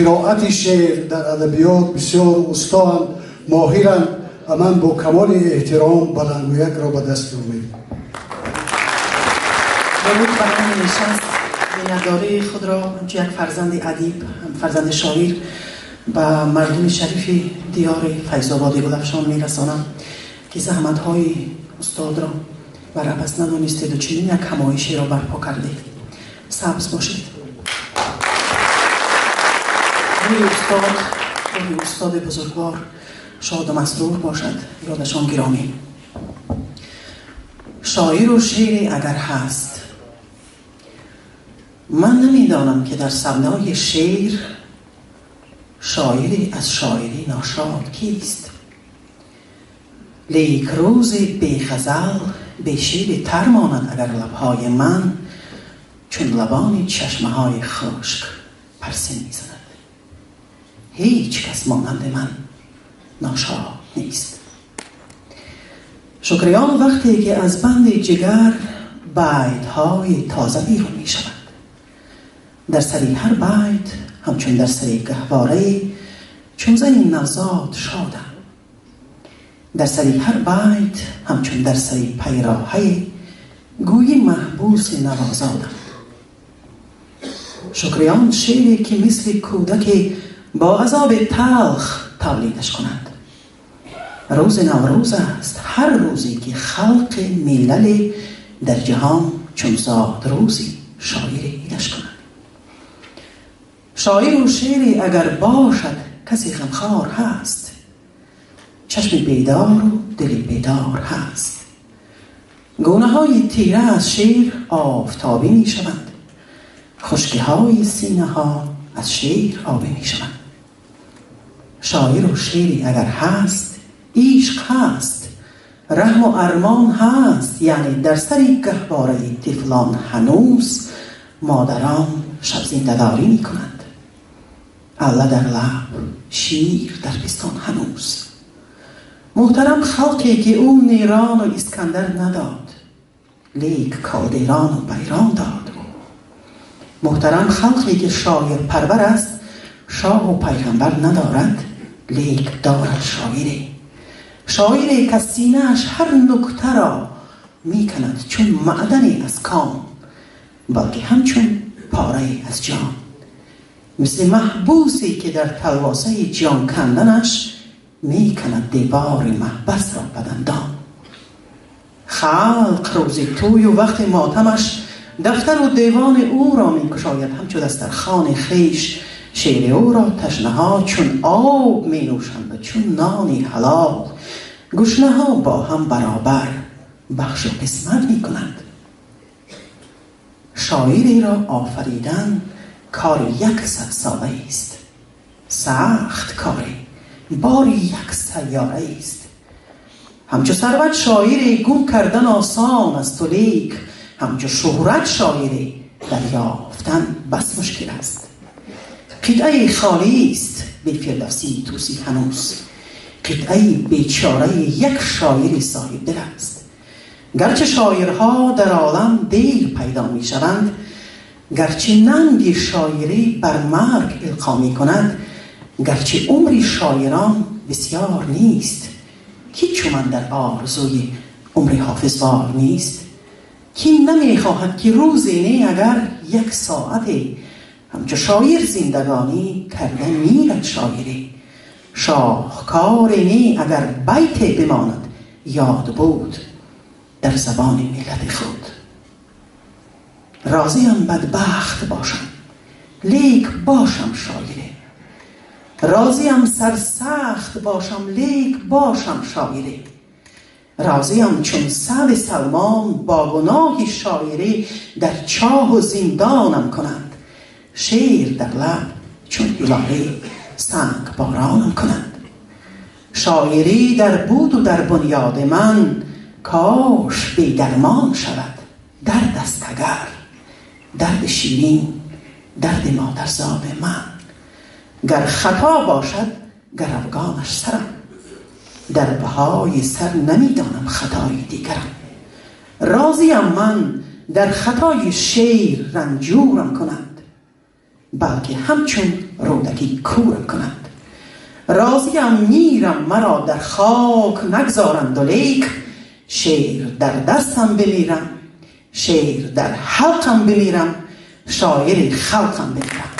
Қироати шеър, дар адабиёт бисёр устоанд, моҳиранд ва ман бо камоли эҳтиром баландгӯякро ба дасти ӯ медиҳам. Дуруд ба ҳамаи нишаст. Миннатдории худро ҳамчун як фарзанди адиб, фарзанди шоир ба мардуми шарифи диёри Файзободи Гулафшон мерасонам, ки заҳматҳои устодро бар абас надонистеду чунин як ҳамоишеро барпо кардед. Сабз бошед. Рӯҳи устод, рӯҳи устоди бузургвор шоду масрур бошад, ёдашон гиромӣ. Шоиру шеъре агар ҳаст, ман намедонам, ки дар савдои шеър шоире аз шоирӣ ношод кист. Лек рӯзи беғазал бешеъри тар монад, агар лабҳои ман чун лабони чашмаҳои хушк парсин мезанад. Ҳеҷ кас монанди ман ношод нест. Шукри он вақте ки аз банди ҷигар байтҳои тоза берун мешавад. Дар сари ҳар байт ҳамчун дар сари гаҳворае чун зани навзод шодам. Дар сари ҳар байт ҳамчун дар сари пайроҳае гӯйи маҳбуси навозодам. Шукри он шеъре ки мисли кӯдаке бо азоби талх тавлидаш кунанд. Рӯзи Наврӯз аст ҳар рӯзе ки халқи миллале дар ҷаҳон чун зод рӯзи шоире идаш кунад. Шоиру шеъре агар бошад, касе ғамхор ҳаст, чашми бедору дили бедор ҳаст. Гунаҳои тира аз шеър офтобӣ мешаванд, хушкиҳои синаҳо аз шеър обӣ мешаванд. Шоиру шеъре агар ҳаст, ишқ ҳаст, раҳму армон ҳаст, яъне дар сари гаҳвораи тифлон ҳанӯз модарон шабзиндадорӣ мекунанд. Алла дар лаб, шир дар пистон ҳанӯз. Муҳтарам халқе ки ӯ Нерону Искандар надод, лек Калдерону Байрон дод. Муҳтарам халқе ки шоир парвар аст, шоҳу пайғамбар надорад, лек дорад шоире. Шоире ки аз синааш ҳар нуктаро меканад чун маъдане аз кон, балки ҳамчун порае аз ҷон. Мисли маҳбусе ки дар талвосаи ҷон канданаш меканад девори маҳбасро ба дандон. Халқ рӯзи тӯю вақти мотамаш дафтару девони ӯро мекушояд, ҳамчу дастархони хеш шеъри ӯро ташнаҳо чун об менӯшанд ва чун нони ҳалол гушнаҳо бо ҳам баробар бахшу қисмат мекунанд. Шоиреро офаридан кори як садсолаест, сахт коре, бори як сайёраест. Ҳамчу сарват шоире гум кардан осон асту лек ҳамчу шӯҳрат шоире дарёфтан бас мушкил аст. Қитъаи холист бе Фирдавсии Тӯсӣ ҳанӯз, қитъаи бечораи як шоири соҳибдил аст. Гарчи шоирҳо дар олам дер пайдо мешаванд, гарчи нанги шоирӣ бар марг илқо мекунад, гарчи умри шоирон бисёр нест, ки чу ман дар орзуи умри ҳофизвор нест? Ки намехоҳад, ки рӯзе не агар як соате ҳамчу шоир зиндагонӣ карда мирад шоире? Шоҳкоре не агар байте бимонад ёд буд дар забони миллати худ. Розиам бадбахт бошам, лек бошам шоире. Розиам сарсахт бошам, лек бошам шоире. Розиам чун Саъди Салмон бо гуноҳи шоирӣ дар чоҳу зиндонам кунанд, шеър дар лаб чун ҳилолӣ сангборонам кунанд. Шоирӣ дар буду дар бунёди ман кош бедармон шавад. Дард аст агар дарди ширин, дарди модарзоди ман. Гар хато бошад, гаравгонаш сарам, дар баҳои сар намедонам хатои дигарам. Розиам ман дар хатои шеър ранҷурам кунанд. Балки ҳамчун Рӯдакӣ кӯрам кунанд. Розиям мирам, маро дар хок нагзоранд, лек шеър дар дастам бимирам, шеър дар ҳалқам бимирам, шоири халқам бимирам.